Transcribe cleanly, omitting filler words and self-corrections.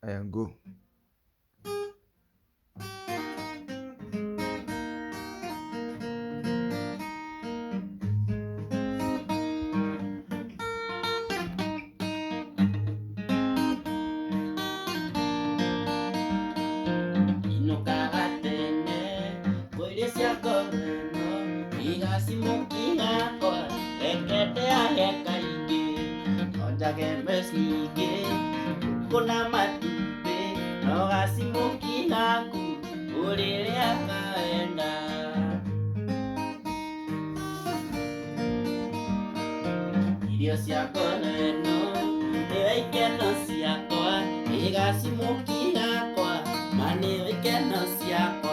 Aya, go. Inũkaga tene ngũirio cia ngoro ĩno igacimũki gakwa reke ndĩahe kaingĩ no njage mbeca ingĩ ngũkũ na matumbĩ no gacimũki gaku ũrĩrĩaga wenda. Irio cia ngoro ĩno nĩwe ikeno ciakwa igacimũki gakwa ma nĩwe ikeno ciakwa.